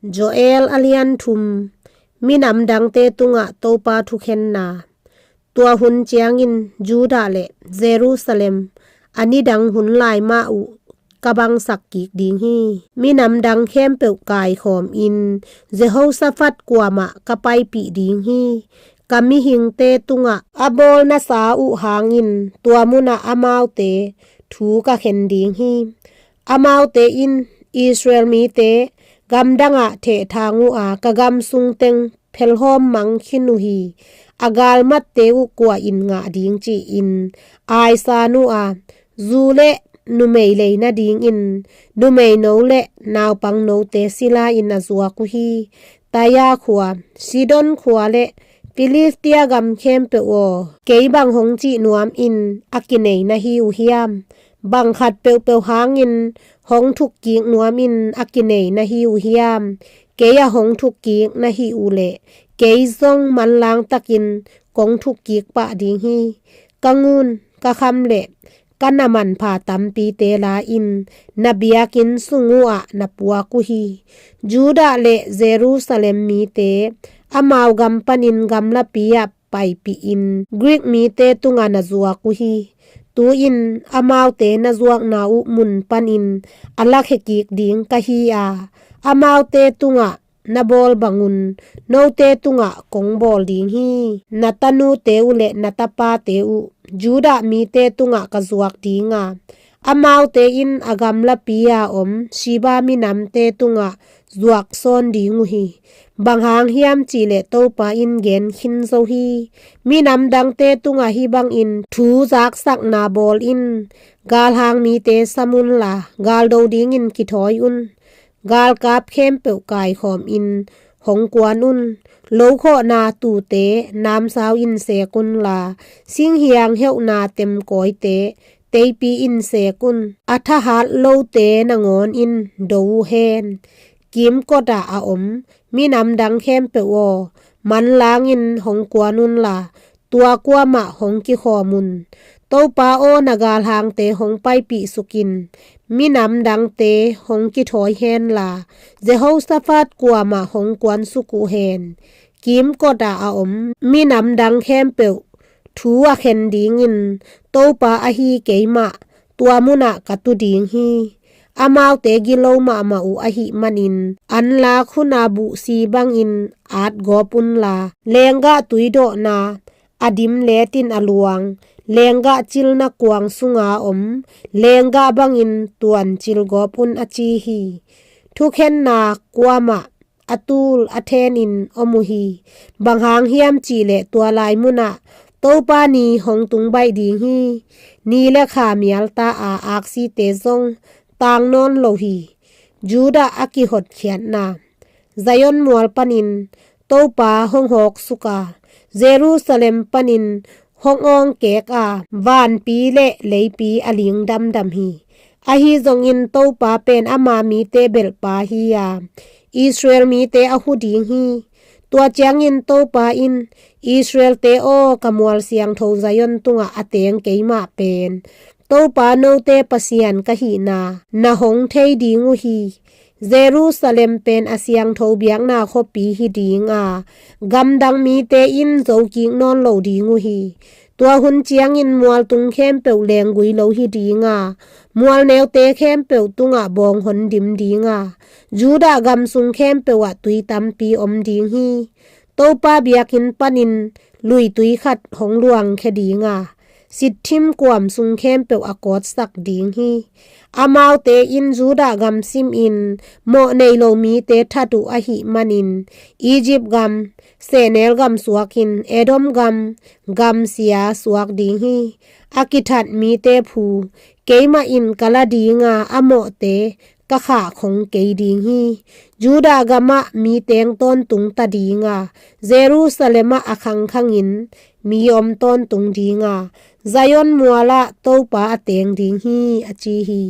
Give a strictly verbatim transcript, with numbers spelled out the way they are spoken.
Joel a lian thum. Minam dangte tungah Topa thukhenna. Tua hun ciangin Judah le Jerusalem a nidang hun lai mah uh ka bangsak kik ding hi. Minam dang khempeuh kaikhawm in Jehoshaphat kuamah ka paipih ding hi. Ka mihingte tungah a bawlnasa uh hangin tua munah amaute thu ka khen ding hi. Amaute in Israel mite gamdangah thehthang uh a, ka gam sung teng phelhawm mang khin uh hi. A galmatte uh kua in ngah ding ci-in aisan uh a, zu le numei lei nadingin numeino le naupangnote sila in a zuak uh hi. Taia khua, Sidon khua le Filistia gam khempeuh aw, kei bang hong cih nuam in a kinei na hi uh hiam? Bang khat peuhpeuh hangin hong thukkik nuam in a kinei na hi uh hiam? Kei a hong thukkik na hi uh leh kei zong manlang takin kong thukkik pah ding hi. Ka ngun, ka kham le ka na manpha tampite la in na biakinn sung uh ah na puak uh hi. Judah le Jerusalem mite amau gam panin gamlapi ah paipih in Greek mite tungah na zuak uh hi. Tu-in amaute na zuakna uh mun panin a lakhia kik ding ka hi a, amaute tungah na bawl bangun note tungah kong bawl ding hi. Na tanute uh le na tapate uh Judah mite tungah ka zuak ding a, amaute in a gamlapi a om Sheba minamte tungah zuak sawn ding uh hi. Bang hang hiam cihleh Topa in gen khin zo hi. Minam dangte tungah hih bangin thu zaksakna bawl in, galhang mite sam unla, galdo dingin kithawi un. Galkap khempeuh kaikhawm in hong kuan un. Lokhawhna tuute namsau in sek unla, singhiang heuhna temkawite teipi in sek un. A thahat lote nangawn in do uh hen. Kimkot ah a om minam dang khempeuh aw, manlangin hong kuan unla, tua kuamah hong kikhawm un. Topa aw, na galhangte hong paipih sukin, minam dangte hong kithawi henla, Jehoshaphat kuamah hong kuansuk uh hen. Kimkot ah a om minam dang khempeuh thu a khen dingin Topa ahi keimah tua munah ka tu ding hi. Amaute gilo mahmah uh ahih manin anlak huna buhsi bangin atgawp unla, lenggah tuidawhna a dim letin a luang lenggah cilna kuang sunga om lenggah bangin tuancil gawp un, a ci hi. Thukhenna kuamah a tul a thenin om uh hi. Bang hang hiam cihleh tua lai munah Topa ni hong tung baih ding hi. Ni le kha mialta a aksite zong tang nawn lo hi. Judah a kihotkhiatna. Zion mual panin Topa hong hawksuk a, Jerusalem panin hong awngkek a, vanpi le leipi a ling damdam hi. Ahi zongin Topa pen ama mite belhpa hi a, Israel mite a hu ding hi. Tua ciangin Topa in, Israelte aw, ka mual siangtho Zion tungah a teng keimah pen Topa note Pasian ka hihna na hong thei ding uh hi. Jerusalem pen a siangtho biakna khuapi hi ding a, gamdang mite in zokik nawn lo ding uh hi. Tua hun ciangin mualtung khempeuh lenggui lo hi ding a, mualneute khempeuh tungah bawng hon dim ding a, Judah gam sung khempeuh ah tui tampi om ding hi. Topa biakinn panin luitui khat hong luangkhia ding a, sitthim kuam sung khempeuh a kawtsak ding hi. Amaute in Judah gam simin mawh nei lo mite that uh ahih manin, Egypt gam, sehnel gam suakin, Edom gam, gamsia suak ding hi. A kithat mite phu keimah in ka la ding a, a mawhte ka khahkhong kei ding hi. Judah gamah mi teng tawntung ta ding a, Jerusalem ah a khangkhangin mi om tawntung ding a, Zion mualah Topa a teng ding hi, a ci hi.